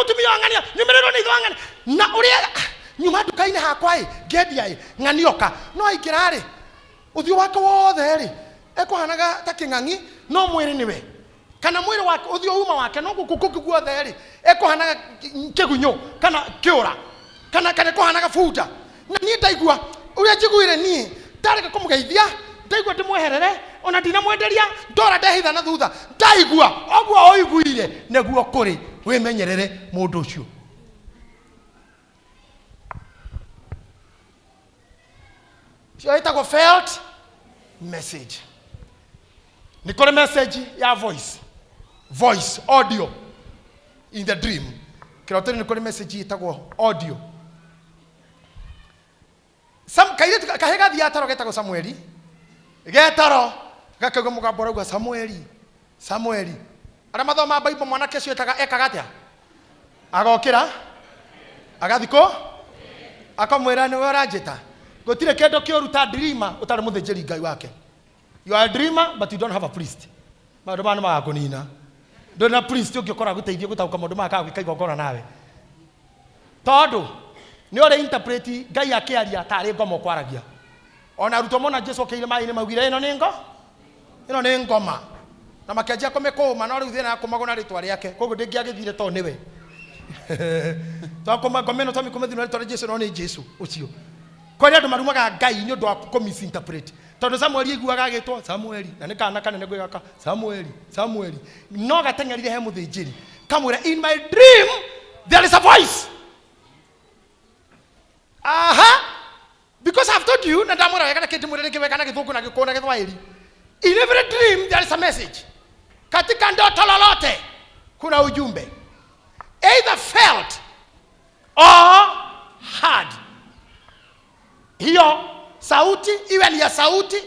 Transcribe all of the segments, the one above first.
Mũtumia wa ng'ania, nyumĩrĩrwo nĩ ithe wa ng'ania na ũrĩa nyuma nduka-inĩ hakwa ĩ ngĩendia ĩ ng'ania oka no aingĩra rĩ, ũthiũ wake wothe rĩ ekũhanaga ta kĩng'ang'i, no mwĩrĩ nĩwe kana mwĩrĩ wake ũthiũ uma wake, no gũkũ kũngĩ guothe rĩ ekũhanaga kĩgunyũ kana kĩũra kana ĩkũhanaga bunda. Na niĩ ndaigua ũrĩa njiguire, niĩ ndarega kũmũgeithia, ndaigua ndĩmweherere, ona ndinamwenderia, ndora ndehitha na thutha. Ndaigua ũguo ũiguire nĩguo kũrĩ. Wĩmenyerere mũndũ ũcio. Cio ĩtagwo felt message. Nĩ kũrĩ message ya voice, voice audio in the dream. Kĩroto-inĩ nĩ kũrĩ message ĩtagwo audio. Sam, kairĩtu kahĩ gathiaga toro getagwo Samueli, getoro gakaigua mũgambo ũrauga, "Samueli, Samueli." Arĩa mathomaga Bible, mwanake ũcio ekaga atĩa? Agokĩra agathi kũ akamwĩra, "Nĩwe ũranjĩta?" Gũtirĩ kĩndũ kĩũru ta dreamer ũtarĩ mũthĩnjĩri Ngai wake. You are a dreamer but you don't have a priest. Maũndũ maya nĩ magakũnina. Ndũrĩ na priest ũngĩũkora gũteithia gũtaũka maũndũ maya kana gwĩka igongona nawe, tondũ nĩ ũrĩ interpret Ngai akĩaria tarĩ ngoma ũkwaragia. Ona arutwo mona Jesu okĩire maĩ-inĩ, maugire, "Ĩno nĩ ngo, ĩno nĩ ngoma," na makĩanjia kũmĩkũma. No rĩu thĩna yakũmagwo na rĩtwa rĩake, koguo ndĩngĩagĩthire tondũ nĩwe twakũma ngoma ĩno, twamĩkũma thĩinĩ wa rĩtwa rĩa Jesu. No nĩ Jesu ũcio. Kũrĩ andũ marumaga Ngai nĩ ũndũ wa kũ misinterpret, tondũ Samueli aiguaga agĩtwo Samueli, na nĩ kana kanene gwĩ gaka, "Samueli, Samueli," no gateng'erire he mũthĩnjĩri kamwĩra, "In my dream there is a voice." Aha, because I've told you na ndamwĩra wega na kĩndĩ rĩngĩ wega na Gĩthũngũ na Gĩkũyũ na Gĩthwaĩri, in every dream there is a message. Katika ndoto lolote kuna ujumbe, either felt or heard. Hiyo sauti, iwe ni ya sauti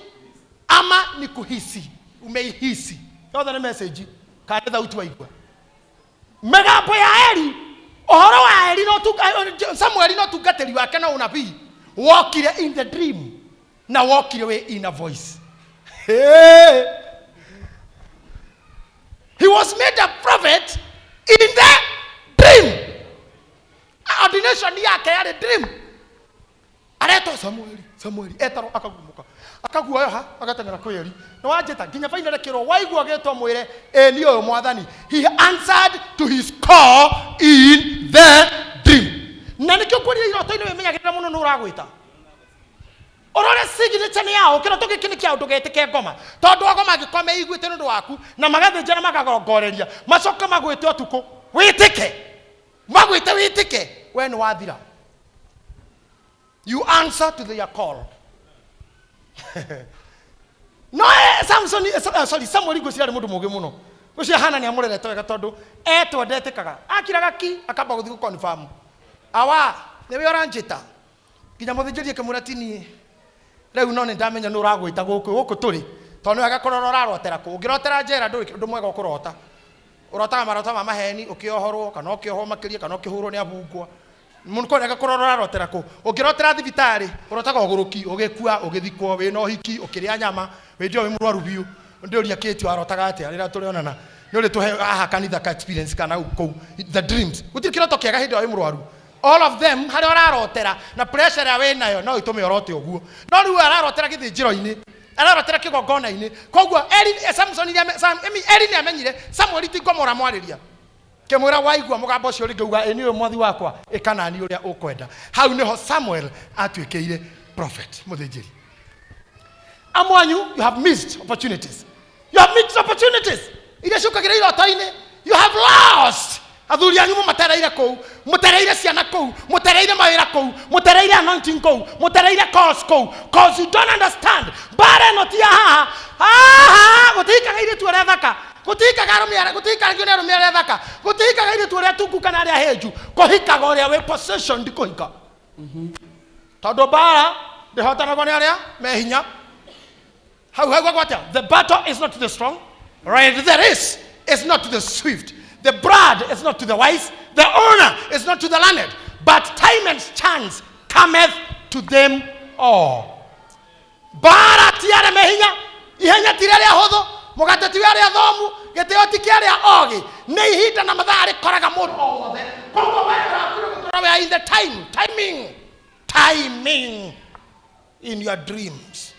ama ni kuhisi, umeihisi, yothe nĩ message kana nĩ thauti waigua. Mĩgambo ya Eli, ũhoro wa Eli no Samueli no tungatĩri wake na ũnabii wokire in the dream na wokire wĩ in a voice. Hey. He was made a prophet in the dream. Ordination yake yarĩ dream. Aretwo Samueli, Samueli, etaro akagumuka, akaguoyoha, agateng'era kwĩ Eli, "Nĩ wanjĩta?" Nginya finally kĩrwo, "Waigua gĩtwo mwĩre, 'Ĩ niĩ ũyũ, Mwathani.'" He answered to his call in the dream. Na nĩkĩo ngwĩrire iroto-inĩ wĩmenyagĩrĩra mũno nĩ ũragwĩta. Ũrore signature nĩ yao. Kĩroto gĩkĩ nĩ kĩa ndũgetĩke ngoma, tondũ ago mangĩkorwo meiguĩte nĩ ũndũ waku na magathĩnja na makagongoreria, macoke magwĩte ũtukũ wĩtĩke, magwĩte wĩtĩke, we nĩ wathira. You answer to their call. No Samson, sorry, Samuel, ngwĩciria arĩ mũndũ mũũgĩ mũno. Ngwĩciria Hana nĩ amũrerete wega, tondũ etwo ndetĩkaga, akiraga ki, akamba gũthiĩ gũconfirm, "Awa, nĩwe ũranjĩta?" Nginya mũthĩnjĩri akĩmwĩra, "Ti niĩ rĩu, no nĩ ndamenya nĩ ũragwĩta gũkũ gũkũ tũrĩ, tondũ nĩ wega kũrora ũrarotera kũ. Ũngĩrotera njera, ndũrĩ ũndũ mwega ũkũrota. Ũrotaga maroto ma maheni, ũkĩohorwo kana ũkĩohwo makĩria kana ũkĩhũrwo nĩ abungwa mũno. Wega kũrora ũrarotera kũ. Ũngĩrotera thibitarĩ, ũrotaga ũgũrũki, ũgĩkua, ũgĩthikwo, wĩna ũhiki, ũkĩrĩa nyama, wĩndĩ wĩ mũrwaru biũ. Ndĩũria kĩti warotaga atĩa rĩrĩa tũrĩonana nĩ ũrĩ tũhe haha kanitha ka experience kana kũu the dreams. Gũtirĩ kĩroto kĩega hĩndĩ ĩyo wĩ mũrwaru. All of them, harĩa ũrarotera na pressure ĩrĩa wĩ nayo no ĩtũme ũrote ũguo. No rĩu ararotera gĩthĩnjĩro-inĩ, ararotera kĩgongona-inĩ. Koguo Eli, Samson Eli nĩ amenyire Samuel ti ngoma ũramwarĩria. Kĩmwĩra, "Waigua mũgambo ũcio rĩngĩ, uga, 'Ĩ nĩ ũyũ mwathi wakwa, ĩka nani ũrĩa ũkwenda.'" Hau nĩho Samuel atuĩkĩire prophet, mũthĩnjĩri. Amwanyu, you have missed opportunities. You have missed opportunities iria ciũkagĩra iroto-inĩ. You have lost. Athuri anyu mũmatereire kũu, mũtereire ciana kũu, mũtereire mawĩra kũu, mũtereire anointing kũu, mũtereire calls kũu, 'cause you don't understand mbara ĩno ti ya haha haha. Gũtihikaga airĩtu arĩa thaka, gũtihikaga arũme arĩa, gũtihikanagio nĩ arũme arĩa thaka, gũtihikaga airĩtu arĩa tungu kana arĩa hĩnju. Kũhikaga ũrĩa wĩ positioned kũhika, tondũ mbara ndĩhotanagwo nĩ arĩa me hinya. Hau hau gwatĩa, the battle is not to the strong, right? The race is not to the swift, the blood is not to the wise, the honor is not to the learned, but time and chance cometh to them all. Mbara ti arĩa me hinya, ihenya ti rĩrĩa hũthũ. Mũgate ti wa arĩa athomu, gĩtĩo ti kĩa arĩa ogĩ. Nĩ ihinda na mathaa rĩkoraga mũndũ o wothe. Koguo we ũrakwĩrwo gũkorwo we are in the time, timing, timing in your dreams.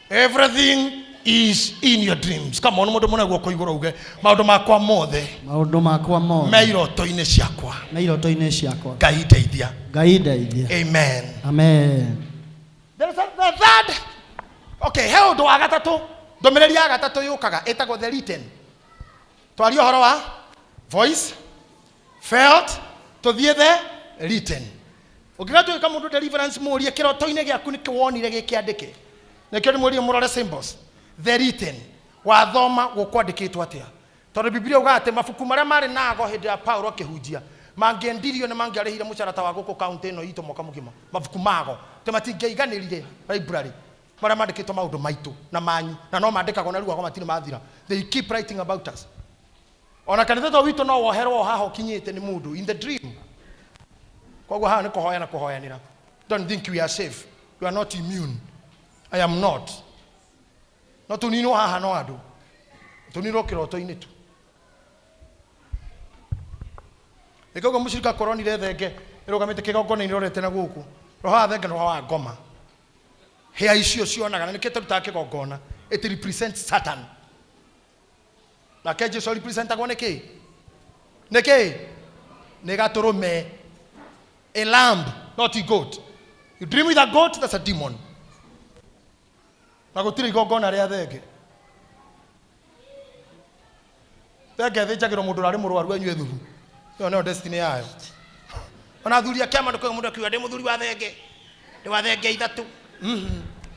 Everything is in your dreams. Come on, mũndũ mũne guoko igũrũ uge maũndũ makwa mothe Maũndũ makwa mothe me iroto-inĩ ciakwa. Me iroto-inĩ ciakwa. Ngai ndeithia. Ngai ndeithia. Amen. Amen. There is a, the third. Okay, he ũndũ wa gatatũ. Ndũmĩrĩri ya gatatũ yũkaga ĩtagwo the written. Twaria ũhoro wa voice, felt, tũthiĩ the written. Ũngĩgatuĩka mũndũ deliverance mũrie kĩroto-inĩ gĩaku nĩkĩ wonire gĩkĩandĩke. Nĩkĩo ndĩmwĩrire mũrore symbols. The written. Wathoma gũkwandĩkĩtwo atĩa? Tondũ Bibilia yugaga atĩ mabuku marĩa marĩ na ago hĩndĩ ya Paulo akĩhunjia mangĩendirio nĩ mangĩarĩhire mũcara ta wa gũkũ kaunti ĩno itũ mwaka mũgima. Mabuku mago atĩ matingĩaiganĩrire library marĩa mandĩkĩtwo maũndũ maitũ na manyu, na no mandĩkagwo na rĩu ago matirĩ mathira. They keep writing about us. Ona kanitha to witũ no woherwo o haha ũkinyĩte nĩ mũndũ in the dream. Koguo haha nĩ kũhoya na kũhoyanĩra. Don't think we are safe. You are not immune. I am not. No tũninwo haha no andũ. Tũninwo kĩroto-inĩ tu. Nĩkĩo ũguo mũcirika akoronire thenge ĩrũgamĩte kĩgongona-inĩ ĩrorete na gũkũ. Roho wa thenge nĩ roho wa ngoma. Hĩa icio cionaga na nĩkĩo tũrutaga kĩgongona. It represents Satan. Nake Jesu representagwo nĩ kĩ? Nĩ kĩ? Nĩ gatũrũme. A lamb, not a goat. You dream with a goat, that's a demon. Na gũtirĩ igongona rĩa thenge. Thenge ĩthĩnjagĩrwo mũndũ ũrarĩ mũrwaru anyue thubu. Ĩyo nĩyo destiny yayo. Ona athuri a kĩama ndũkauga mũndũ akiuga ndĩ mũthuri wa thenge. Ndĩ wa thenge ithatũ.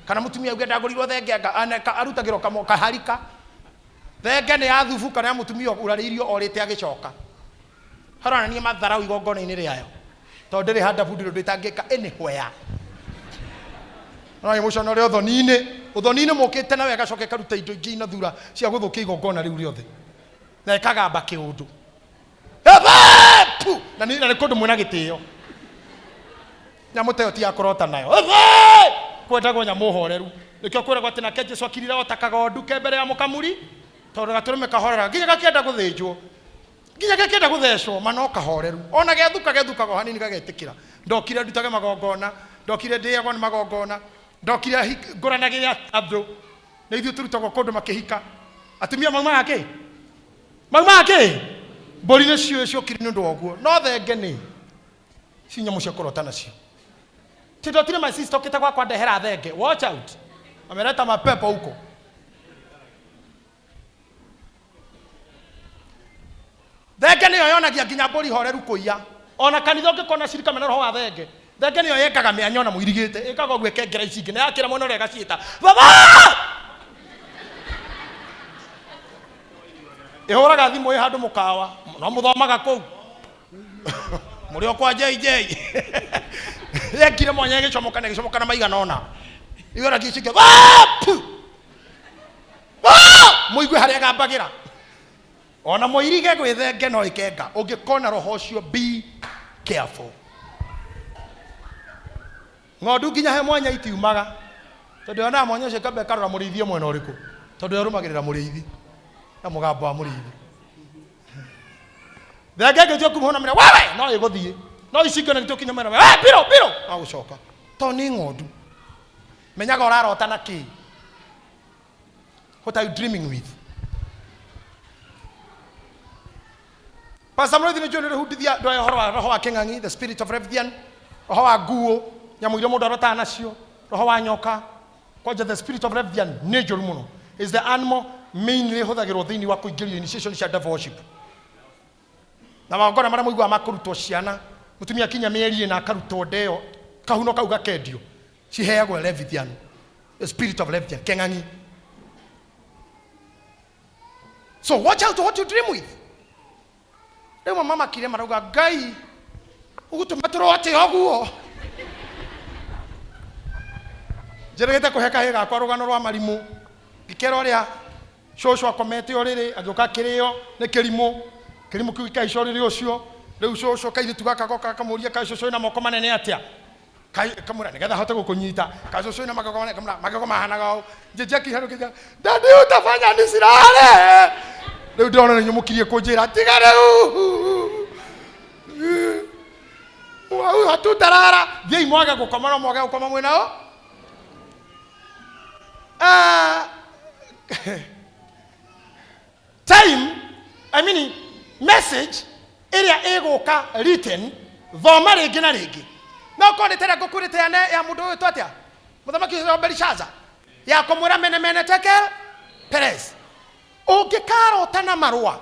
Kana mũtumia auge ndagũrirwo thenge anga arutagĩrwo kaharika. Thenge nĩ ya thubu kana ya mũtumia ũrarĩirio orĩte agĩcoka. Haronania matharau igongona-inĩ rĩayo. Tondũ ndĩrĩ handabu ndĩrĩ ũndũ ĩtangĩka anywhere. No nĩ mũconore ũthoni-inĩ. Ũthoni-inĩ mũkĩte nawe agacoka ĩkaruta indo ingĩ ina thura cia gũthũkia igongona rĩu rĩothe. Na ĩkagamba kĩũndũ. Ebe! Na nĩ kũndũ mwĩna gĩtĩo. Nyamũ ta ĩyo ti ya kũrota nayo. Ebe! Kwendagwo nyamũ horeru. Nĩkĩo kwĩragwo atĩ nake Jesu akirire o ta kagondu ke mbere ya mũkamuri, tondũ gatũrũme kahorera nginya gakĩenda gũthĩnjwo. Nginya gakĩenda gũthecwo, ma no kahoreru. Ona gethuka gethukaga o hanini gagetĩkĩra. Ndokire ndutage magongona, ndokire ndĩagwo nĩ magongona, ndokire ngũranagĩre andũ. Nĩ ithuĩ tũrutagwo kũndũ makĩhika. Atumia maumaga kĩ? Maumaga kĩ? Mbũri nĩ ciũĩ ciokire nĩ ũndũ wa ũguo. No thenge nĩ ci nyamũ cia kũrota nacio. Ti ndotire my sister okĩte gwakwa ndehera thenge. Watch out. Ameleta mapepo huko. Thenge nĩyo yonagia nginya mbũri horeru kũiya. Ona kanitha ũngĩkona cirika mena roho wa thenge, thenge nĩyo yengaga mĩanya ona mũirigĩte, ĩkaga ũguo ĩkengera ici ingĩ, na yakĩra mwena ũrĩa ĩgaciĩta baba. Ĩhũraga thimũ ĩ handũ mũkawa, no mũthomaga kũu. Mũrĩ o kwa JJ. Yekire mwanya ĩgĩcomoka na ĩgĩcomoka na maigana ũna. Igora ici ingĩ, Pu! Mũigue harĩa gambagĩra. Ona mũirige gwĩthenge no ĩkenga. Ũngĩkona roho ũcio, be careful. Ng'ondu nginya he mwanya itiumaga. Tondũ yonaga mwanya ũcio ĩkamba ĩkarora mũrĩithi e mwena ũrĩkũ. Tondũ ĩrũmagĩrĩra mũrĩithi na mũgambo wa mũrĩithi. Thenge ĩngĩtua kuma hau na mĩra, wewe no ĩgũthiĩ. No ici ingĩ ona nĩtũkinya mwena, wewe biro biro no gũcoka. Tondũ nĩ ng'ondu. Menyaga ũrarota na kĩ. What are you dreaming with? Pastor Muriithi nĩ njũĩ nĩ ũrĩhundithia andũ aya ũhoro wa roho wa kĩng'ang'i, the spirit of Leviathan, roho wa nguũ, nyamũ iria mũndũ arotaga nacio, roho wa nyoka. Kwanja the spirit of Leviathan nĩ njũru mũno. Is the animal mainly ĩhũthagĩrwo thĩinĩ wa kũingĩrio initiation cia devil worship. Na magongona marĩa mũiguaga ma kũrutwo ciana, mũtumia akinya mĩeri ĩna akarutwo ndeo, kahuno kau gakendio, ciheagwo Leviathan, the spirit of Leviathan, kĩng'ang'i. So watch out what you dream with. Rĩu mama makire marauga Ngai ũgũtũma tũrote ũguo. Njĩrĩgĩte kũhe kahĩĩ gakwa rũgano rwa marimũ. Ngĩkera ũrĩa cũcũ akomete ũrĩrĩ agĩũka akĩrĩo nĩ kĩrimũ. Kĩrimũ kĩu gĩkĩhaica ũrĩrĩ ũcio. Rĩu cũcũ kairĩtu gaka goka gakamũria kaĩ cũcũ wĩna moko manene atĩa? Kamwĩra nĩgetha ahote gũkũnyita kacũcũ na magego kamwĩra magego mahanaga ũũ njĩnjia kiharũ kĩnja dadi utafanya nisilale rĩu ndĩrona nĩ nyũmũkirie kũnjĩra tiga rĩu Wau hatutarara thiĩi mwage gũkoma no mwage gũkoma mwĩ nao. Ah, time I mean message ĩrĩa ĩgũka written thoma rĩngĩ na rĩngĩ no korwo nĩ ta ĩrĩa ngũkwĩrĩte ya ya mũndũ ũyũ twatĩa mũthamaki ũcio wa Belishaza ya kũmwĩra mene mene tekel peres ũngĩkarota na marũa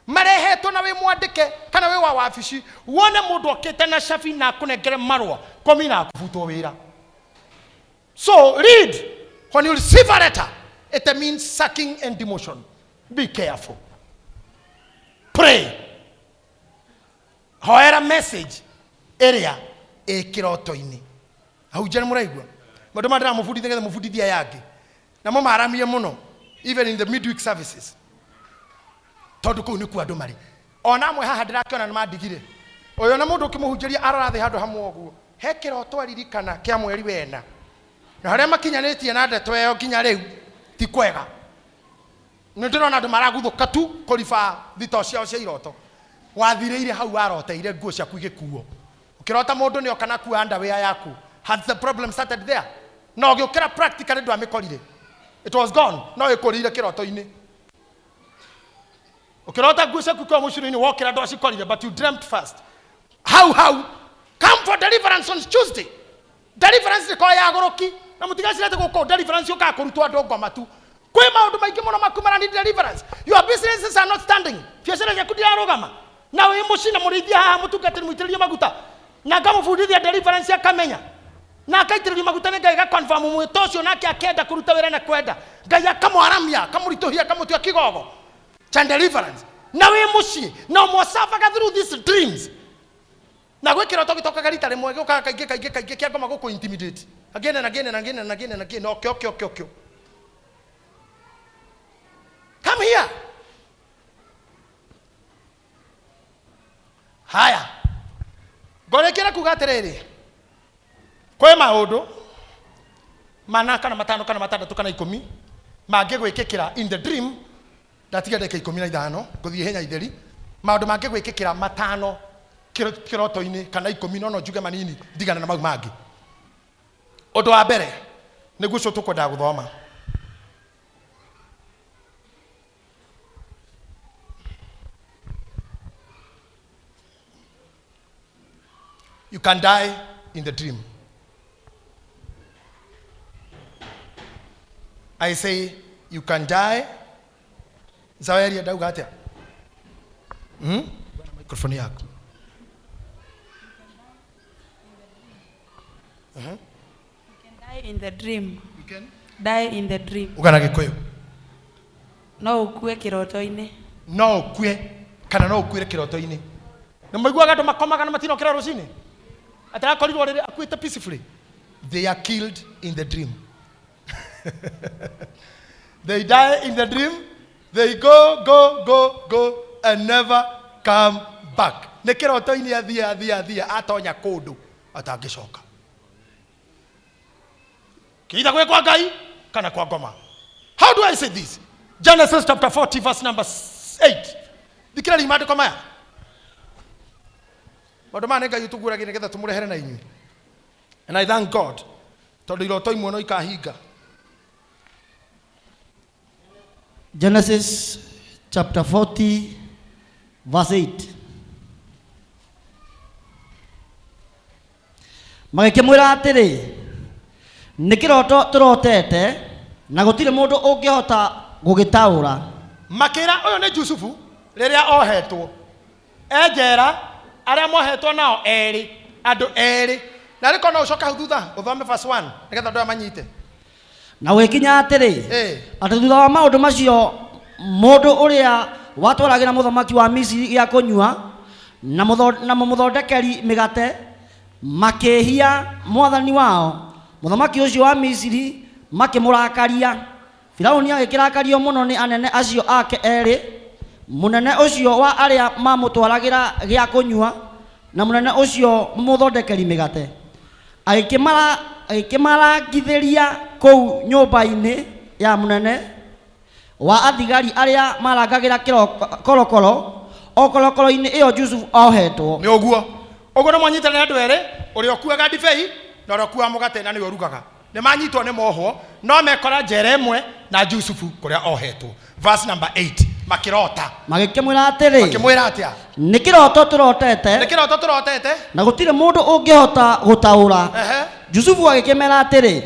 marehetwo na wĩ mwandĩke kana wĩ wa wabici wone mũndũ okĩte na cabi na akũnengere marũa komi na akũbutwo wĩra. So read. When you receive a letter, it means sacking and demotion. Be careful. Pray. Hoera message ĩrĩa ĩ kĩroto-inĩ. Ahunjia nĩ mũraigua? Maũndũ maya ndĩramũbundithia nĩgetha mũbundithie aya angĩ. Namo maramie mũno even in the midweek services. Tondũ kũu nĩkuo andũ marĩ. Ona amwe haha ndĩrakĩona nĩ mandigire. Ũyũ na mũndũ ũkĩmũhunjĩria arora thĩ handũ hamwe ũguo. He kĩroto aririkana kĩa mweri wena. Na harĩa makinyanĩtie na ndeto ĩyo nginya rĩu ti kwega. Nĩ ndĩrona andũ maraguthũka tu kũriba thito ciao cia iroto. Wathirĩire hau waroteire nguo ciaku igĩkuo. Ũkĩrota mũndũ nĩ oka na kua underwear yaku. Has the problem started there? Na ũgĩũkĩra practically ndwamĩkorire. It was gone. No ĩkũrĩire kĩroto-inĩ. Ũkĩrota nguo ciaku kwa mũcuru-inĩ wokĩra ndwacikorire but you dreamt first. Hau hau come for deliverance on Tuesday. Deliverance ndĩkoragwo ya agũrũki na mũtigacirete gũkũ deliverance yũkaga kũrutwo andũ ngoma tu. Kwĩ maũndũ maingĩ mũno makumana ni deliverance. Your businesses are not standing. Biacara ciaku ndirarũgama. Na wĩ mũciĩ na mũrĩithia haha mũtungatĩri mũitĩrĩrie maguta. Na ngamũbundithia deliverance akamenya. Na akaitĩrĩrio maguta nĩ Ngai agaconfirm mwĩto ũcio nake akenda kũruta wĩra na kwenda. Ngai akamwaramia, akamũritũhia, akamũtua kĩgogo cha deliverance. Na wĩ mũciĩ na ũmwe through these dreams. Na gwĩ kĩroto gĩtokaga rita rĩmwe gĩũkaga kaingĩ kaingĩ kaingĩ kĩa ngoma gũkũ intimidate again and again and again and again and again. Okay, okay, okay, okay. Come here. Haya. Ngorĩkĩra kuga atĩrĩrĩ kwĩ maũndũ mana kana matano kana matandatũ kana ikũmi mangĩgwĩkĩkĩra in the dream ndatiga ndagĩka 15 ngũthiĩ henya itheri maũndũ mangĩgwĩkĩkĩra matano kĩroto-inĩ kana ikũmi no no njuge manini ndigane na mau mangĩ. Ũndũ wa mbere nĩguo ũcio tũkwendaga gũthoma. You can die in the dream. I say you can die. Zaweria ndauga atĩa? Hmm? Microphone yaku. You can die in the dream. You can? Die in the dream. Uga na Gĩkũyũ. No ũkue kĩroto-inĩ. No ũkue kana no ũkuĩre kĩroto-inĩ. Nĩ mũiguaga andũ makomaga na matinokĩra rũcinĩ? Atĩ arakorirwo rĩrĩ akuĩte peacefully. They are killed in the dream. They die in the dream. They go, go, go, go and never come back. Nĩ kĩroto-inĩ athiĩ athiĩ athiĩ atonya kũndũ atangĩcoka. Kĩitha gwĩ kwa Ngai kana kwa ngoma. How do I say this? Genesis chapter 40 verse number 8. Thikĩrĩria maandĩko maya. Maũndũ maya nĩ Ngai ũtũguũragia nĩgetha tũmũrehere na inyuĩ. And I thank God tondũ iroto imwe no ikahinga. Genesis chapter 40 verse 8. Magĩkĩmwĩra atĩrĩ, nĩ kĩroto tũrotete na gũtirĩ mũndũ ũngĩhota gũgĩtaũra. Makĩra ũyũ nĩ Jusufu rĩrĩa ohetwo e njera arĩa mohetwo nao erĩ andũ erĩ na rĩko no ũcoke hau thutha ũthome verse 1 nĩgetha andũ aya manyite. Na gũgĩkinya atĩrĩ, atĩ thutha wa maũndũ macio mũndũ ũrĩa watwaragĩra mũthamaki wa Misiri gĩa kũnyua na mũthondekeri mĩgate makĩĩhia mwathani wao mũthamaki ũcio wa Misiri makĩmũrakaria. Firaũni agĩkĩrakario mũno nĩ anene acio ake erĩ, mũnene ũcio wa arĩa mamũtwaragĩra gĩa kũnyua na mũnene ũcio mũthondekeri mĩgate. Agĩkĩmarangithĩria kũu nyũmba-inĩ ya mũnene wa athigari arĩa marangagĩra korokoro, o korokoro-inĩ ĩyo Jusufu ohetwo. Nĩ ũguo ũguo nĩ mwanyitanĩra andũ erĩ, ũrĩa ũkuaga ndibei na ũrĩa ũkuaga mũgate na nĩwe ũrugaga. Nĩ manyitwo, nĩ mohwo, no mekora njera ĩmwe na Jusufu kũrĩa ohetwo. Verse number 8, makĩrota. Magĩkĩmwĩra atĩrĩ, Makĩmwĩra atĩa? Nĩ kĩroto tũrotete, Nĩ kĩroto tũrotete, na gũtirĩ mũndũ ũngĩhota gũtaũra. Jusufu agĩkĩmera atĩrĩ,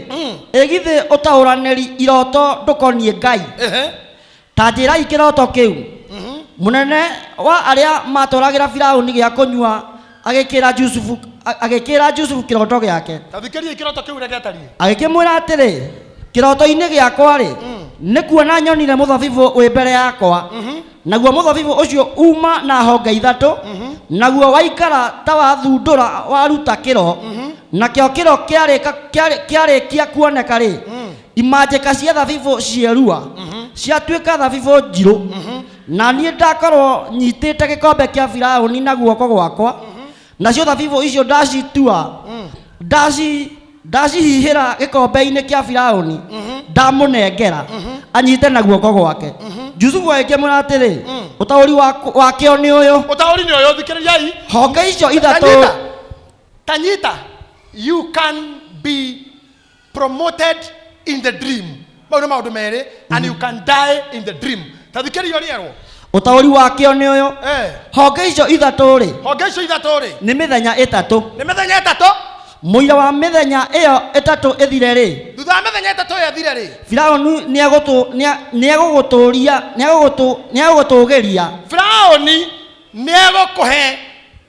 ĩ githĩ ũtaũranĩri iroto ndũkoniĩ Ngai? Ta njĩrai kĩroto kĩu. Mũnene wa arĩa matwaragĩra Firaũni gĩa kũnyua agĩkĩra Jusufu kĩroto gĩake. Ta thikĩrĩria kĩroto kĩu ũrĩa gĩatariĩ. Agĩkĩmwĩra atĩrĩ, kĩroto-inĩ gĩakwa rĩ, nĩ kuona nyonire mũthabibũ wĩ mbere yakwa, naguo mũthabibũ ũcio uma na honge ithatũ, naguo waikara ta wathundũra waruta kĩro, nakĩo kĩro kĩarĩkia kuoneka rĩ, imanjĩka cia thabibũ cierua ciatuĩka thabibũ njirũ. Na niĩ ndakorwo nyitĩte gĩkombe kĩa Firaũni na guoko gwakwa, nacio thabibũ icio ndacitua, ndacihihĩra gĩkombe-inĩ kĩa Firaũni, ndamũnengera anyite na guoko gwake. Jusufu agĩkĩmwĩra atĩrĩ, ũtaũri wakĩo nĩ ũyũ. Ũtaũri nĩ ũyũ, thikĩrĩriai. Honge icio ithatũ Tanyita, tanyita, you can be promoted in the dream, mau nĩ maũndũ merĩ, and you can die in the dream. Ta thikĩrĩria ũrĩerwo. Ũtaũri wakĩo nĩ ũyũ, honge icio ithatũ rĩ, Honge icio ithatũ rĩ, nĩ mĩthenya ĩtatũ. Nĩ mĩthenya ĩtatũ. Mũira wa mĩthenya ĩyo ĩtatũ ĩthire rĩ, Thutha wa mĩthenya ĩtatũ ĩyo ĩthire rĩ, Firaũni nĩegũgũtũũria, nĩegũgũtũũgĩria. Firaũni nĩegũkũhe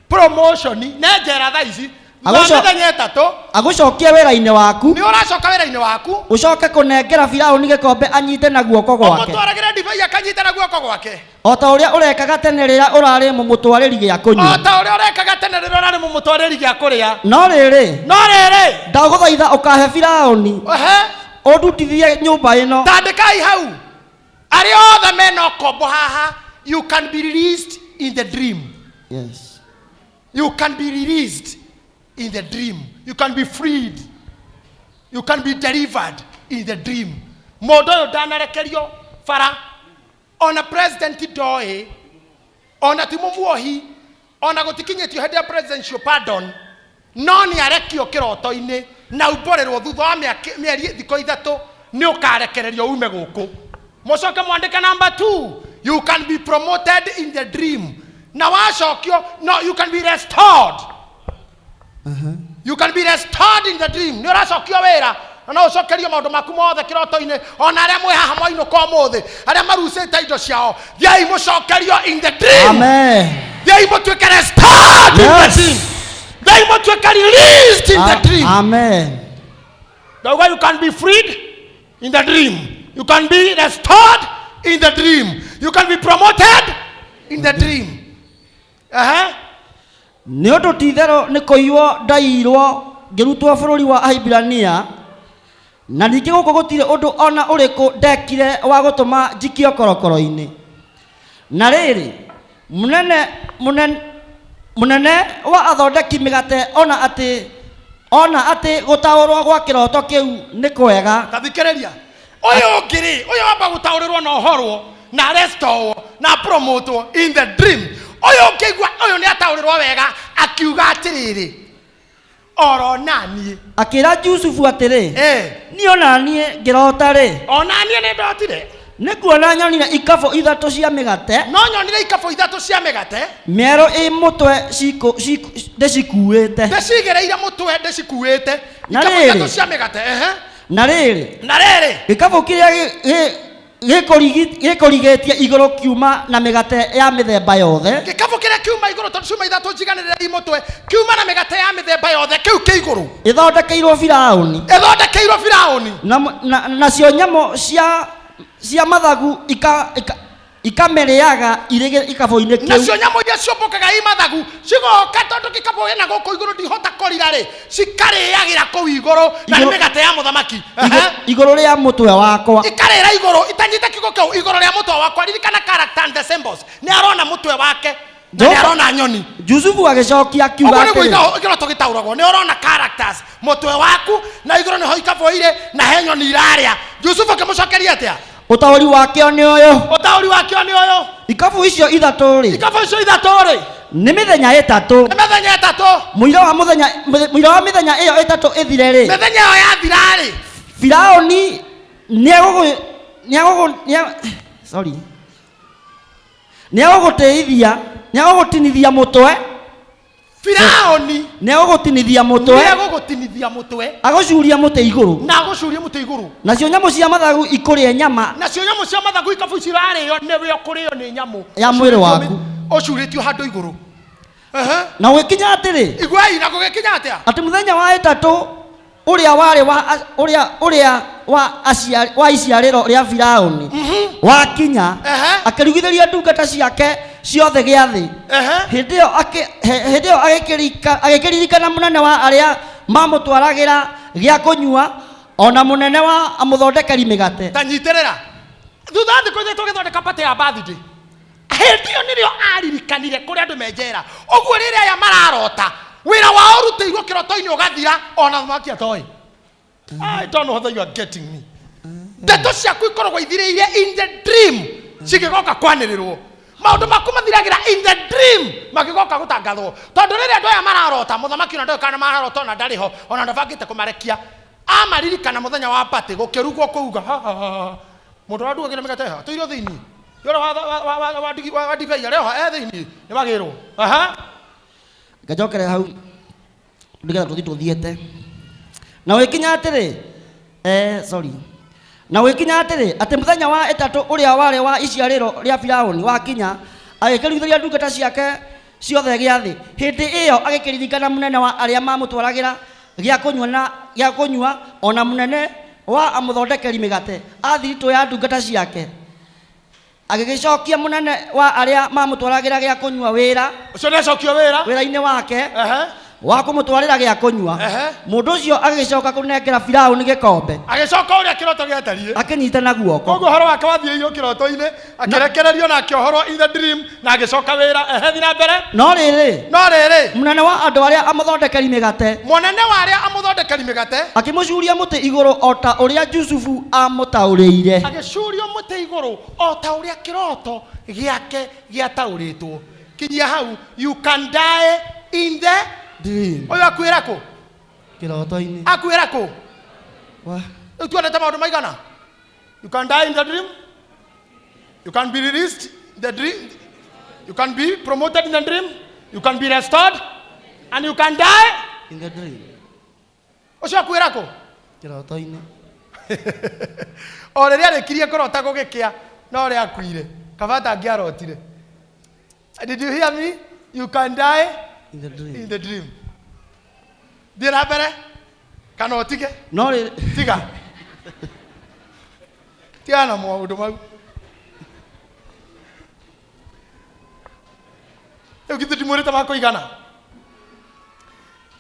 promotion ne njera thaa ici, thutha wa mĩthenya ĩtatũ, agũcokie wĩra-inĩ waku, nĩ ũracoka wĩra-inĩ waku, ũcoke kũnengera Firaũni gĩkombe anyite na guoko gwake, ũmũtwaragĩre ndibei akanyite na guoko gwake, o ta ũrĩa ũrekaga tene rĩrĩa ũrarĩ mũmũtwarĩri gĩa o kũnyua. Ta ũrĩa ũrekaga tene rĩrĩa ũrarĩ mũmũtwarĩri gĩa kũrĩa. No rĩrĩ, No rĩrĩ, ndagũthaitha ũkahe Firaũni ohe ũndutithie nyũmba ĩno. Tandĩkai hau, arĩa othe mena ũkombo haha, you can be released in the dream. Yes. You can be released in the dream. You can be freed, you can be delivered in the dream. Mũndũ ũyũ ndanarekerio bara, ona president ndoĩ, ona ti mũmuohi, ona gũtikinyĩtio hĩndĩ ya presidential pardon, no nĩ arekio kĩroto-inĩ na umbũrĩrwo thutha wa mĩeri thikũ 3 nĩ ũkarekererio ume gũkũ. Mũcoke mwandĩke number 2, you can be promoted in the dream, na wacokio, no, you can be restored. You can be restored in the dream. Nĩ ũracokio wĩra na no ũcokerio maũndũ maku mothe kĩroto-inĩ. Ona arĩa mwĩ haha mwainũka ũmũthĩ, arĩa marucĩte indo ciao, thiĩi mũcokerio in the dream. Amen. Thiĩi mũtuĩke restored in the dream. Thiĩi mũtuĩke released in the dream. Amen. Ndauga you can be freed in the dream, you can be restored in the dream, you can be promoted in the dream. Nĩ ũndũ ti-itherũ nĩ kũiywo ndaiyirwo ngĩrutwo bũrũri wa Ahibirania, na ningĩ gũkũ gũtirĩ ũndũ ona ũrĩkũ ndekire wa gũtũma njikio korokoro-inĩ. Na rĩrĩ, mũnene wa athondeki mĩgate ona atĩ gũtaũrwo gwa kĩroto kĩu nĩ kwega, Ta thikĩrĩria, ũyũ ũngĩ rĩ, ũyũ wamba gũtaũrĩrwo na ũhorwo na restore na promotwo in the dream. Ũyũ ũngĩigua ũyũ nĩ ataũrĩrwo wega, akiuga atĩrĩrĩ, oro naniĩ, akĩra Jusufu atĩrĩ, niĩ ona niĩ ngĩrota rĩ, ona niĩ nĩ ndotire, nĩ kuona nyonire ikabũ ithatũ cia mĩgate, no nyonire ikabũ ithatũ cia mĩgate, mĩerũ ĩ mũtwe ndĩcikuĩte. Ndĩcigĩrĩire mũtwe, ndĩcikuĩte. Na Ikabũ rĩrĩ. ithatũ cia mĩgate, ehe. Na rĩrĩ, Na rĩrĩ, gĩkabũ kĩrĩa gĩkũrigĩtie igũrũ kiuma na mĩgate ya mĩthemba yothe, gĩkabũ kĩrĩa kiuma igũrũ, tondũ ciuma ithatũ njiganĩrĩre i mũtwe, kiuma na mĩgate ya mĩthemba yothe, kĩu kĩ igũrũ, ĩthondekeirwo Firaũni, ĩthondekeirwo Firaũni, nacio nyamũ cia mathagu ikamĩrĩaga irĩ gĩkabũ-inĩ kĩu. Nacio nyamũ iria ciũmbũkaga i mathagu cigoka, tondũ gĩkabũ gĩna gũkũ igũrũ ndihota kũrira rĩ, cikarĩagĩra kũu igũrũ, na nĩ mĩgate ya mũthamaki. Igũrũ rĩa mũtwe wakwa. Ikarĩra igũrũ itanyita kiugo kĩu, igũrũ rĩa mũtwe wakwa. Ririkana character and the symbols. Nĩ arona mũtwe wake na nĩ arona nyoni. Jusufu agĩcokia akiuga Ũguo nĩguo atĩrĩ kĩroto gĩtaũragwo. Nĩ ũrona characters mũtwe waku na igũrũ nĩho ikabũ irĩ na he nyoni irarĩa. Jusufu akĩmũcokeria atĩa? Ũtaũri wakĩo nĩ ũyũ. Ũtaũri wakĩo nĩ ũyũ. Ikabu icio ithatũ rĩ, Ikabũ icio ithatũ rĩ, nĩ mĩthenya ĩtatũ. Nĩ mĩthenya ĩtatũ. Mũira wa mũthenya, mũira wa mĩthenya ĩyo ĩtatũ ĩthire rĩ, Mĩthenya ĩyo yathira rĩ, Firaũni nĩegũgũ nĩegũgũ nĩa sorry, nĩegũgũtĩithia, nĩegũgũtinithia mũtwe. Firaũni nĩegũgũtinithia mũtwe, nĩegũgũtinithia mũtwe, agũcuria mũtĩ igũrũ, na agũcurie mũtĩ igũrũ, nacio nyamũ cia mathagu ikũrĩe nyama nacio nyamũ cia mathagu ikabu cirarĩo nĩwe ũkũrĩo nĩ nyamũ ya mwĩrĩ waku. Ũcurĩtio handũ igũrũ. Na gũgĩkinya atĩrĩ, Iguai, na gũgĩkinya atĩa? Atĩ mũthenya wa ĩtatũ ũrĩa warĩ wa ũrĩa ũrĩa wa aciari wa iciarĩro rĩa Firaũni wakinya, akĩrugithĩria ndungata ciake ciothe gĩathĩ. Hĩndĩ ĩyo hĩndĩ ĩyo agĩkĩririkana mũnene wa arĩa mamũtwaragĩra gĩa kũnyua, ona mũnene wa amũthondekeri mĩgate. Ta nyitĩrĩra. Thutha wa thikũ ithatũ agĩthondeka party ya birthday. Hĩndĩ ĩyo nĩrĩo aririkanire kũrĩa andũ me njera. Ũguo rĩrĩa aya mararota, wĩra wao ũrutĩirwo kĩroto-inĩ ũgathira, ona mũthamaki atoĩ. I don't know whether you are getting me. Ndeto ciaku ikoragwo ithirĩire in the dream, cigĩgoka kwanĩrĩrwo. Maũndũ maku mathiragĩra in the dream, magĩgoka gũtangathwo. Tondũ rĩrĩa andũ aya mararota, mũthamaki ona ndoĩ kana mararota, ona ndarĩ ho, ona ndabangĩte kũmarekia. Amaririkana mũthenya wa party, gũkĩrugwo kũuga, ha, ha, ha, ha. Mũndũ ũrĩa ndugagĩra mĩgate ha, tũirio thĩinĩ. Yora wa ndibei arĩa ho, e thĩinĩ, nĩ wagĩrwo. Aha. Ngacokera hau nĩgetha tũthiĩ tũthiĩte. Na gũgĩkinya atĩrĩ, sorry. Na gũgĩkinya atĩrĩ, atĩ mũthenya wa ĩtatũ ũrĩa warĩ wa iciarĩro rĩa Firaũni wakinya, agĩkĩrugithĩria ndungata ciake ciothe gĩathĩ. Hĩndĩ ĩyo agĩkĩririkana mũnene wa arĩa mamũtwaragĩra gĩa kũnyua na gĩa kũnyua, ona mũnene wa amũthondekeri mĩgate a thiritũ ya ndungata ciake. Agĩgĩcokia mũnene wa arĩa mamũtwaragĩra gĩa kũnyua wĩra. Ũcio nĩacokio wĩra. Wĩra-inĩ wake. Wa kũmũtwarĩra gĩa kũnyua. Mũndũ ũcio agĩcoka kũnengera Firaũni gĩkombe. Agĩcoka ũrĩa kĩroto gĩatariĩ. Akĩnyita na guoko. Koguo ũhoro wake wathiĩirwo kĩroto-inĩ, akĩrekererio na akĩohorwo in the dream, na agĩcoka wĩra. Thiĩ na mbere. No rĩrĩ. No rĩrĩ. Mũnene wa andũ arĩa amũthondekeri mĩgate. Mũnene wa arĩa amũthondekeri mĩgate. Akĩmũcuria mũtĩ igũrũ o ta ũrĩa Jusufu amũtaũrĩire. Agĩcurio mũtĩ igũrũ o ta ũrĩa kĩroto gĩake gĩataũrĩtwo. Kinyia hau, you can die in the dream. Ũyũ akuĩra kũ? Kĩroto-inĩ. Akuĩra kũ? Wa. Rĩu tuonete maũndũ maigana? You can die in the dream. You can be released in the dream. You can be promoted in the dream. You can be restored. And you can die in the dream. Ũcio akuĩra kũ? Kĩroto-inĩ. O rĩrĩa arĩkirie kũrota gũgĩkĩa, no ũrĩa akuire. Kaba atangĩarotire. Did you hear me? You can die in the dream. In the dream. Thiĩ na mbere kana ũtige? No rĩrĩ. Tiga. Tiga na maũndũ mau. Rĩu githĩ ndimwĩrĩte ma kũigana?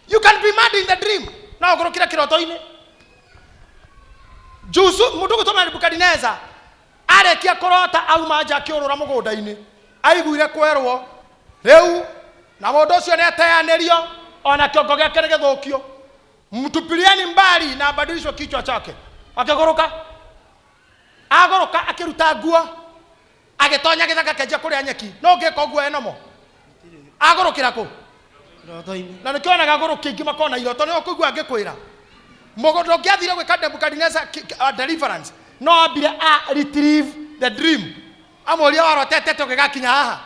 You can be mad in the dream. No ũgũrũkĩre kĩroto-inĩ. Jusu, mũndũ ũgũtũma Nebukadineza arĩkia kũrota auma nja akĩũrũra mũgũnda-inĩ, aiguire kwerwo rĩu na mũndũ ũcio nĩateanĩrio ona kĩongo gĩake nĩgĩthũkio, mtupilieni mbali na abadilishwe kichwa chake. Akĩgũrũka, agũrũka akĩruta nguo, agĩtonya gĩthaka akĩanjia kũrĩa nyeki. No ũngĩka ũguo enomo agũrũkĩra kũ? Kĩroto-inĩ. Na nĩkĩo onaga agũrũki aingĩ makona iroto, nĩo ũkũigua angĩkwĩra mũgũnda ũngĩathire gwĩka Nebukadineza deliverance, no ambire a retrieve the dream, amũrie warotete atĩa ũgĩgakinya haha,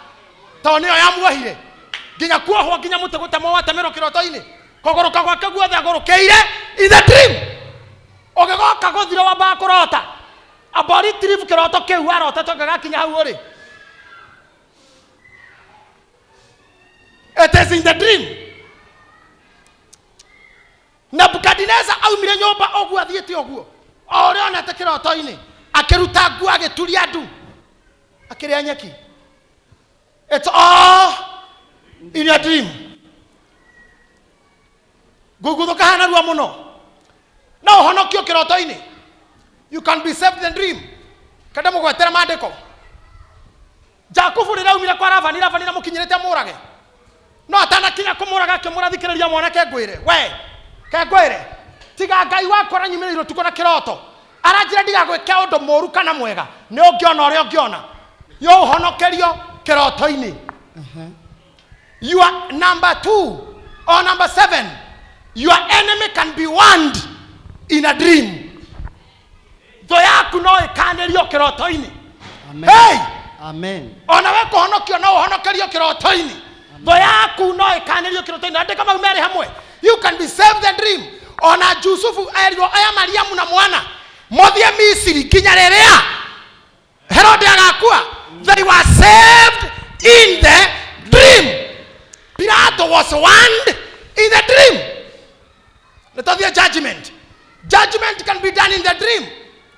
tondũ nĩyo yamuohire nginya kuohwo nginya mũtĩ gũtemwo watemerwo kĩroto-inĩ, kũgũrũka gwake guothe agũrũkĩire in the dream. Ũgĩgoka gũthira wambaga kũrota, amba retrieve kĩroto kĩu warotete ũgĩgakinya hau ũrĩ. It is in the dream. Nebukadineza aumire nyũmba ũguo athiĩte ũguo, o ũrĩa onete kĩroto-inĩ, akĩruta nguo agĩturia ndu, akĩrĩa nyeki. It's all in your dream. Ngũguthũka hana rua mũno. No ũhonokio kĩroto-inĩ. You can be saved in the dream. Kenda mũgwetere maandĩko. Jakubu rĩrĩa aumire kwa Labani, Labani namũkinyĩrĩte amũrage. No atanakinya kũmũraga akĩmũrathikĩrĩria mwanake ngwĩre we kengwĩre tiga Ngai wakwa aranyumĩrĩire ũtukũ na kĩroto aranjĩra ndigagwĩke ũndũ mũũru kana mwega nĩ ũngĩona ũrĩa ũngĩona yo ũhonokerio kĩroto-inĩ. You are number 2 or number 7, your enemy can be warned in a dream. Thũ yaku no ĩkanĩrio kĩroto-inĩ. Amen. Hey! Amen. Ona we kũhonokio no ũhonokerio kĩroto-inĩ. Thũ yaku no ĩkanĩrio kĩroto-inĩ. Andĩka mau merĩ hamwe. You can be saved the dream. Ona Jusufu erirwo aya Mariamu na mwana mũthiĩ Misiri nginya rĩrĩa Herode agakua. They were saved in the dream. Pilato was warned in the dream. Let us hear judgment. Judgment can be done in the dream.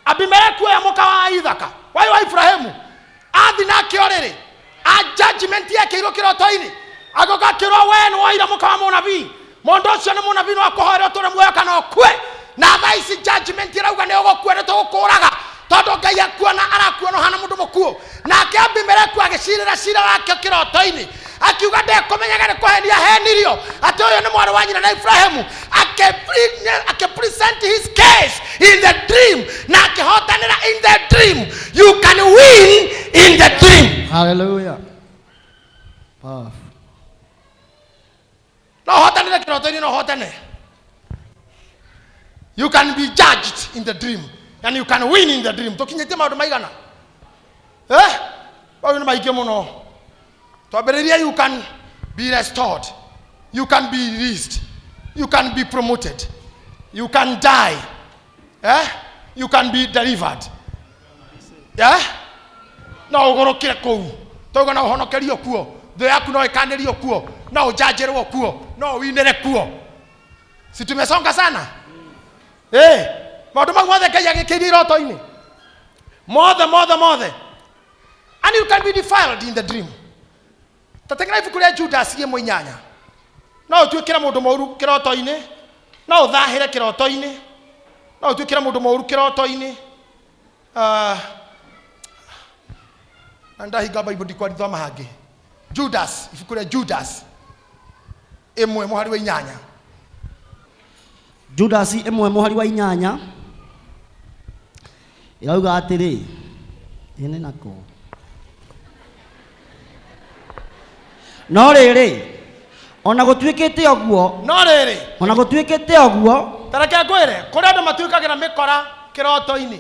Abimeleku oya mũka wa Ithaka waĩ wa Ibrahimu athi nake ũrĩrĩ a judgment yekĩirwo kĩroto-inĩ agĩũka akĩrwo we nĩ woire mũka wa mũnabii mũndũ ũcio nĩ mũnabii no akũhoere ũtũre muoyo kana ũkue na thaa ici judgment ĩrauga nĩ ũgũkua nĩ tũgũkũraga tondũ Ngai akuona arakuona ũhana mũndũ mũkuũ. Nake Abimeleku agĩcirĩra cira wake kĩroto-inĩ akiuga ndekũmenyaga nĩ kũhenia henirio atĩ ũyũ nĩ mwarĩ wa nyina na Ibrahimu. Akĩpresent his case in the dream na akĩhotanĩra in the dream. You can win in the dream. Hallelujah. Powerful. No ũhotanĩre kĩroto-inĩ, no ũhotane. You can be judged in the dream and you can win in the dream. Tũkinyĩtie maũndũ maigana? Maũndũ nĩ maingĩ mũno. Twambĩrĩrie, you can be restored, you can be released, you can be promoted, you can die, You can be delivered. No ũgũrũkĩre kũu tauga no ũhonokerio kuo, thũ yaku no ĩkanĩrio kuo, no ũnjanjĩrwo kuo, no ũinĩre kuo. Si tumesonga sana? Maũndũ mau mothe Ngai agĩkĩirie iroto-inĩ mothe mothe mothe. And you can be defiled in the dream. Tategera ibuku rĩa Judas 1:8. No ũtuĩkĩre mũndũ mũũru kĩroto-inĩ, no ũthahĩre kĩroto-inĩ, no ũtuĩkĩre mũndũ mũũru kĩroto-inĩ. Na ndahinga Bible ndikwarithoma hangĩ. Judas, ibuku rĩa Judas 1:8. Judas 1:8 ĩrauga atĩrĩ, ĩnĩ nako. No rĩrĩ, ona gũtuĩkĩte ũguo, No rĩrĩ, ona gũtuĩkĩte ũguo, ta reke ngwĩre, kũrĩ andũ matuĩkagĩra mĩkora kĩroto-inĩ,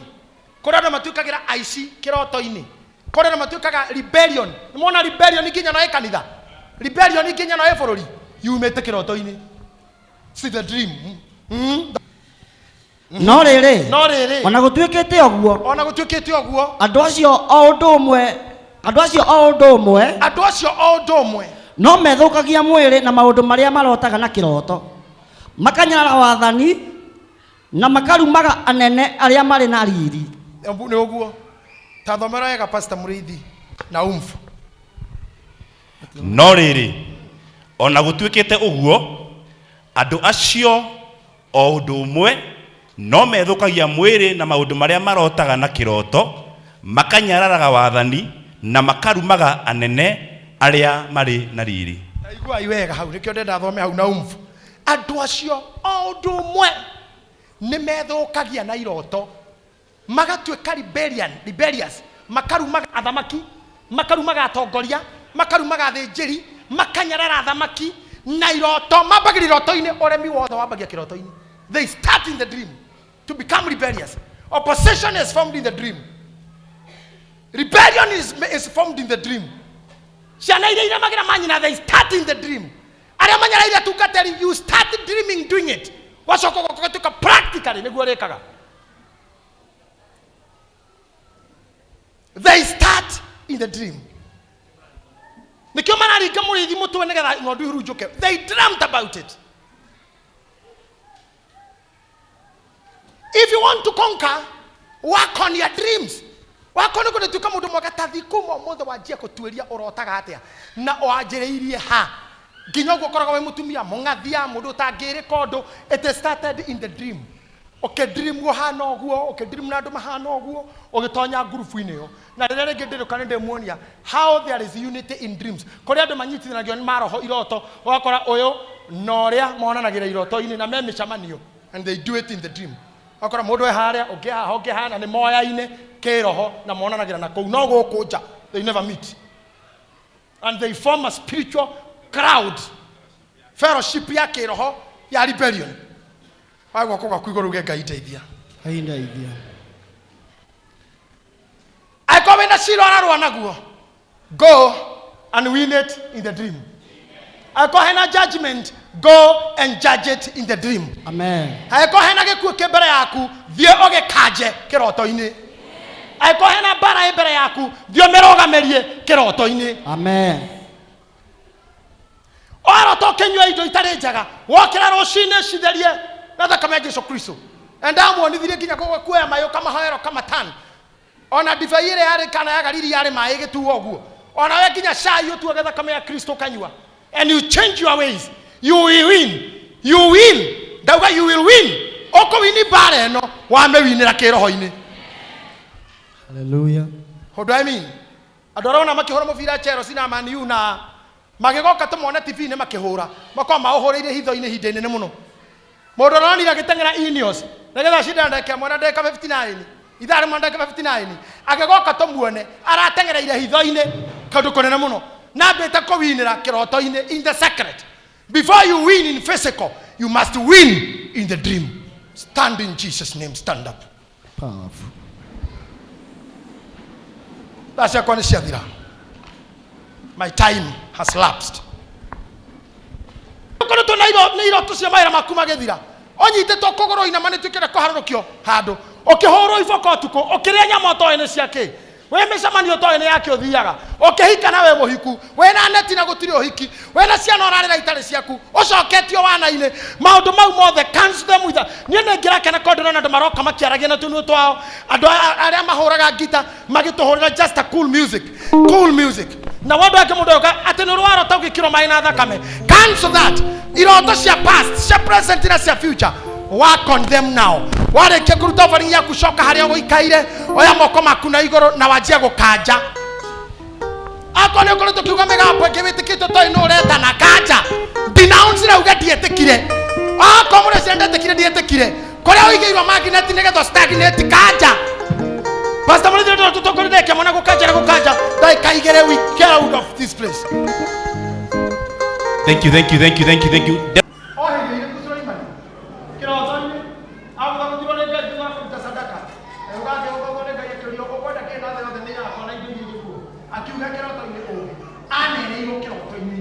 kũrĩ andũ matuĩkagĩra aici kĩroto-inĩ, kũrĩ andũ matuĩkaga rebellion. Nĩmwona rebellion nginya no ĩ kanitha, rebellion nginya no ĩ bũrũri, yumĩte kĩroto-inĩ. See the dream. No rĩrĩ, No rĩrĩ, ona gũtuĩkĩte ũguo, ona gũtuĩkĩte ũguo, andũ acio o ũndũ ũmwe, andũ acio o ũndũ ũmwe, andũ acio o ũndũ ũmwe, no methũkagia mwĩrĩ na maũndũ marĩa marotaga na kĩroto, makanyarara wathani na makarumaga anene arĩa marĩ na riri. Nĩ ũguo. Ta thomera wega Pastor Mũrĩithi na umfu. No rĩrĩ, ona gũtuĩkĩte ũguo, andũ acio o ũndũ ũmwe no methũkagia mwĩrĩ na maũndũ marĩa marotaga na kĩroto, makanyararaga wathani na makarumaga anene arĩa marĩ na riri. Iguai wega hau, nĩkĩo ndenda thome hau na umfu. Andũ acio o ũndũ ũmwe nĩ methũkagia na iroto, magatuĩka rebellious, makarumaga athamaki, makarumaga atongoria, makarumaga athĩnjĩri, makanyarara athamaki na iroto. Mambagĩria iroto-inĩ, ũremi wothe wambagia kĩroto-inĩ. They start in the dream to become rebellious. Opposition is formed in the dream. Rebellion is formed in the dream. Ciana iria iremagĩra manyina, they start in the dream. Arĩa manyaraire atungatĩri, you start dreaming doing it. Wacoka ũgatuĩka practically nĩguo ũrĩkaga. They start in the dream. Nĩkĩo mararinga mũrĩithi mũtwe nĩgetha ng'ondu ihurunjũke. They dreamt about it. If you want to conquer, work on your dreams. Work on gũtuĩka mũndũ mwega ta thi kuma ũmũthĩ wanjie gũtuĩria ũrotaga atĩa na wanjĩrĩirie ha nginya ũguo ũkoragwo wĩ mũtumia mũng'athia mũndũ ũtangĩrĩka ũndũ. It started in the dream. Ũkĩndirimu ũhana ũguo, ũkĩndirimu na andũ mahana ũguo, ũgĩtonya ngurubu-inĩ ĩyo. Na rĩrĩa rĩngĩ ndĩrĩũka nĩ ndĩmuonia how there is unity in dreams. Kũrĩ andũ manyitithanagio nĩ maroho iroto, ũgakora ũyũ na ũrĩa monanagĩra iroto-inĩ na me mĩcemanio, and they do it in the dream. Ũgakora mũndũ e harĩa, ũngĩ haha, ũngĩ haha, na nĩ moyaine kĩroho na monanagĩra na kũu, no gũkũ nja they never meet. And they form a spiritual crowd, fellowship ya kĩroho ya rebellion. Wa guoko gwaku igũrũ uge Ngai ndeithia. Ngai ndeithia. Angĩkorwo wĩna cira ũrarũa naguo, go and win it in the dream. Angĩkorwo hena judgment, go and judge it in the dream. Amen. Angĩkorwo hena gĩkuũ kĩ mbere yaku, thiĩ ũgĩkanje kĩroto-inĩ. Angĩkorwo hena mbara ĩ mbere yaku, thiĩ ũmĩrũgamĩrie kĩroto-inĩ. Amen. Warota ũkĩnyua indo itarĩ njega, wokĩra rũcinĩ citherie na thakame ya Jesu Kristo. Na ndamuonithirie nginya kuoya maĩ ũkamahoera ũkamatan. Ona ndibei ĩrĩa yarĩ kana ya Galili yarĩ maĩ ĩgĩtuo ũguo. Ona we nginya cai ũtuage thakame ya Kristo ũkanyua. And you change your ways. You will win. You will. Ndauga you will win. Ũkũwini mbara ĩno wamĩwinĩra kĩroho-inĩ. Hallelujah. What do I mean? Andũ arĩa wona makĩhũra mũbira Chelsea na Man U na magĩgoka tũmone TV-inĩ makĩhũra, makoragwo maũhũrĩire hitho-inĩ ihinda inene mũno. Mũndũ ũronire agĩteng'era Ineos nĩgetha acindane ndagĩka ĩmwe na ndagĩka 59, ithaa rĩmwe na ndagĩka 59, agĩgoka tũmuone arateng'ereire hitho-inĩ kũndũ kũnene mũno, na ambĩte kũwinĩra kĩroto-inĩ in the secret. Before you win in physical, you must win in the dream. Stand in Jesus name, stand up. Powerful. Thaa ciakwa nĩ ciathira. My time has lapsed. Ũkoretwo na nĩ iroto cia mawĩra maku magĩthira, ũnyitĩtwo kũgũrũ inama nĩ tuĩkĩte kũharũrũkio handũ, ũkĩhũrwo iboko ũtukũ, ũkĩrĩa nyama ũtoĩ nĩ cia kĩ, wĩ mĩcemanio ũtoĩ nĩ yakĩ ũthiaga, ũkĩhika na wĩ mũhiku, wĩna neti na gũtirĩ ũhiki, wĩna ciana ũrarĩra itarĩ ciaku, ũcoketio wana-inĩ, maũndũ mau mothe cancel them with a-. Niĩ nĩ ngĩrakena tondũ ndĩrona andũ maroka makĩaragia na tũnua twao, andũ arĩa mahũraga ngita magĩtũhũrĩra just a cool music, cool music. Na wandũ angĩ mũndũ oka atĩ nĩ ũrwarota ũgĩkĩrwo maĩ na thakame, cancel that. Iroto cia past, cia present na cia future, work on them now. Warĩkia kũruta offering yaku, coka harĩa ũgũikaire, oya moko maku na igũrũ na wanjie gũkanja. Akorwo nĩ ũkoretwo ũkiuga mĩgambo ĩngĩ wĩtĩkĩtio toĩ nũ ũretana, kanja, denounce na uge ndiĩtĩkire. Akorwo mũrĩ ciana ndetĩkire, ndiĩtĩkire. Kũrĩa ũigĩirwo magnet nĩgetha stagnate, kanja. Pastor Mũrĩithi, ndĩrona tũtongoria ndagĩka ĩmwe na gũkanja na gũkanja ndagĩka igĩrĩ, we get out of this place. Thank you, thank you, thank you, thank you, thank you. O hĩndĩ ĩrĩkũ Suleimani kĩroto-inĩ agũthagũthirwo nĩ Ngai thutha wa kũruta sadaka, agĩũka akĩgũthagũthwo nĩ Ngai akĩũrio ũkwenda kĩ na thĩ yothe nĩ yakwa na indo iria irĩ kuo, akiuga kĩroto-inĩ ũũgĩ aneneirwo kĩroto-inĩ.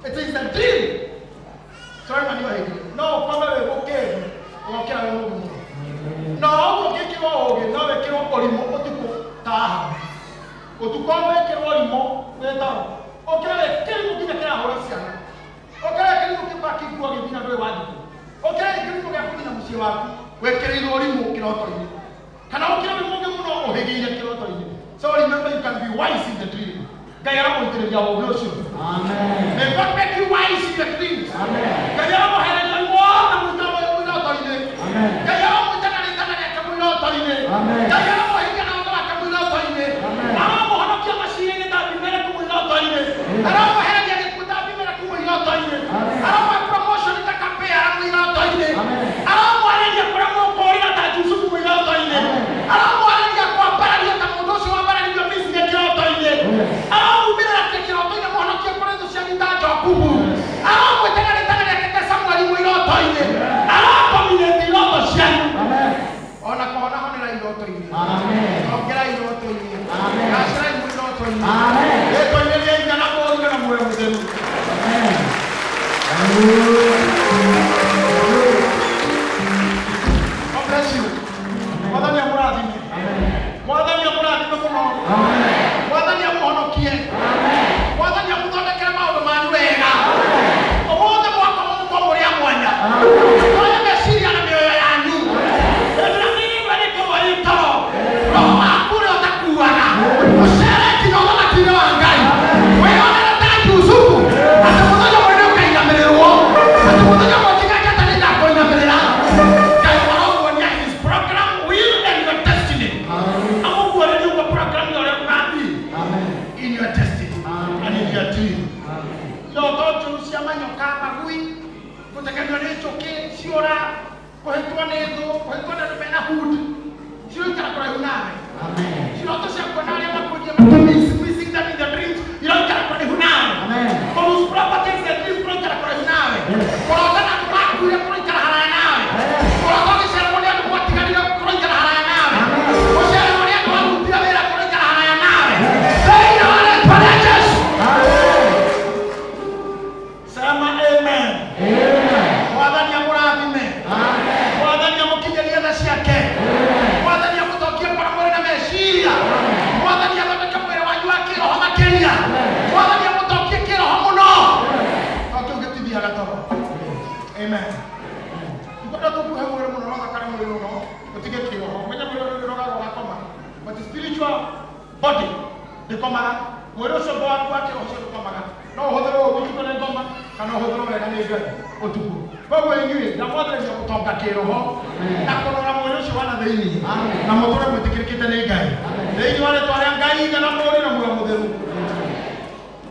It is a dream. Suleimani ohĩgire no ũkome wĩ mũkĩgu ũgokĩra wĩ mũũgĩ mũno, no ũguo ũngĩkĩrwo ũũgĩ no wĩkĩrwo ũrimũ ũtukũ ta Ahabu. Ũtukũ wĩkĩrwo ũrimũ wĩ toro, ũkĩre wĩ kĩrimũ nginya kĩrahũra ciana, ũkĩre wĩ kĩrimũ kĩbaki nguo gĩthiĩ na ndũĩ wathikũ, ũkĩre wĩ kĩrimũ gĩa kũnina mũciĩ waku wĩkĩrĩirwo ũrimũ kĩroto-inĩ, kana ũkĩre wĩ mũũgĩ mũno ũhĩgĩire kĩroto-inĩ. So remember, you can be wise in the dream. Ngai aramũitĩrĩria ũũgĩ ũcio. Amen. May God make you wise in the dreams. Amen. Ngai aramũhereria wothe mũiroto-inĩ. Amen. Ngai aramũitana rĩtana rĩake mũiroto-inĩ. Amen. Ngai aramũhingia na watho wake mũiroto-inĩ. Amen. Aramũhonokia macira-inĩ ta Abimeleku mũiroto-inĩ. Aramũhereria gĩkuũ ta Abimeleku mũiroto-inĩ. Amen. Aramũhe promotion ta Kapea mũiroto-inĩ. Amen. Aramwarĩria kũrĩa mũkũũrĩra ta Jusufu mũiroto-inĩ. Amen. Aramwarĩria kwambararia ta mũndũ ũcio wambararirio Misiri kĩroto-inĩ. Aramumĩrĩra kĩroto-inĩ mũhonokie kũrĩ thũ cianyu ta Jakubu. Aramwĩtana rĩtana rĩake ta Samueli mũiroto-inĩ. Aradominate iroto cianyu. Amen. Ona kũhonahonera iroto-inĩ. Amen. Ongera iroto-inĩ. Amen. Gacĩrai mũiroto-inĩ. Amen. Rĩtwa-inĩ rĩa Ithe na Mũriũ na Muoyo Mũtheru. Amen. Hallelujah. God bless you. Mwathani amũrathime. Mwathani amũrathime mũno. Amen. Mwathani amũhonokie. Mwathani amũthondekere maũndũ manyu wega. Ũmũthĩ mwakoma mũkorwo mũrĩ a mwanya. Mũtoe meciria na mĩoyo yanyu. Hĩndĩ ĩrĩa mĩigua ĩrĩkorwo ĩ toro, roho waku ũrĩa ũtakuaga, ũcere nginya ũthamaki-inĩ wa Ngai. Wĩyonere ta Jusufu, atĩ mũthenya ũmwe nĩũkainamĩrĩrwo, atĩ mũthenya ũmwe nginya Cia manyoka, magui, gũtekerio nĩ njũkĩ, ciũra, kũhĩtwo nĩ thũ, kũhĩtwo nĩ andũ mena hood, ciroikara kũraihu nawe. Ciroto cia kuona arĩa makurie missing them in the dreams, iroikara kũraihu nawe. Kũlose properties in the dreams, kũroikara kũraihu nawe. Kũrota na andũ makuire, kũroikara haraya nawe. Kũrota ũgĩcererwo nĩ andũ mwatiganire, kũroikara haraya nawe. Gũcererwo nĩ andũ warutire wĩra, kũroikara haraya nawe. Thĩinĩ wa rĩĩtwa rĩa Jesu. Sema amen. Mwathani amũrathime. Mwathani amũkinyĩrie tha ciake. Mwathani amũtokie ngoro mũrĩ na meciria. Mwathani athondeke mwĩrĩ wanyu wa kĩroho makĩria. Mwathani amũtokie kĩroho mũno. No kĩu gĩtithiaga toro. Amen. Ngwenda tũkuhe mwĩrĩ mũno no thakare mwĩrĩ mũno ũtige kĩroho. Menya mwĩrĩ ũyũ ũrogaga ũgakoma. But spiritual body ndĩkomaga. Mwĩrĩ ũcio ngo waku wa kĩroho ũcio ndũkomaga. No ũhũthĩrwo ũguo ũtukũ nĩ ngoma kana ũhũthĩrwo wega nĩ Ngai ũtukũ. Koguo inyuĩ ndamwathĩrĩria gũtonga kĩroho na kũnora mwĩrĩ ũcio wa na thĩinĩ na mũtũre mwĩtĩkĩrĩkĩte nĩ Ngai. Thĩinĩ wa rĩtwa rĩa Ngai Ithe na Mũriũ na Muoyo Mũtheru.